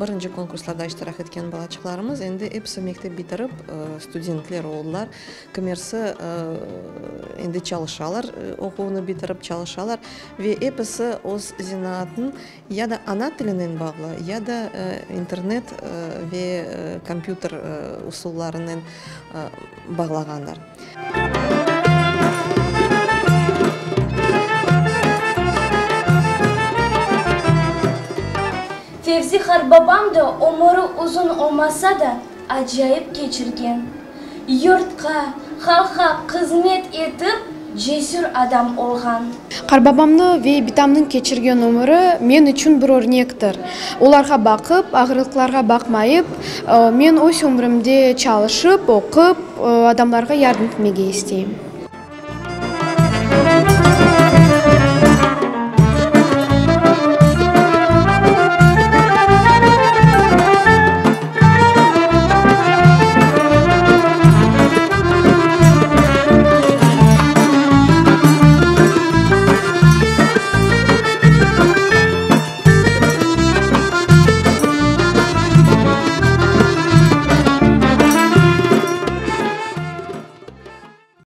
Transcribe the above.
Birinci konkurslarda iştirak etken balaçıqlarımız endi episi mektep bitirip, studentler oldılar. Kimersi endi çalışalar, oquvnı bitirip çalışalar ve episi öz zenaatın ya da ana tilinen bağlı, ya da internet ve kompyuter usullarınen bağlağanlar. Fevzi qartbabam da ömüri uzun olmasa da, acayip keçirgen. Yurtqa, halqqa qızmet etip, cesür adam olğan. Qartbabamnı ve bitamnıñ keçirgen ömüri men içün bir örnektir. Olarğa baqıp, ağırlıqlarğa baqmayıp, men öz ömrümde çalışıp, oqup, adamlarğa yardım etmege isteyim.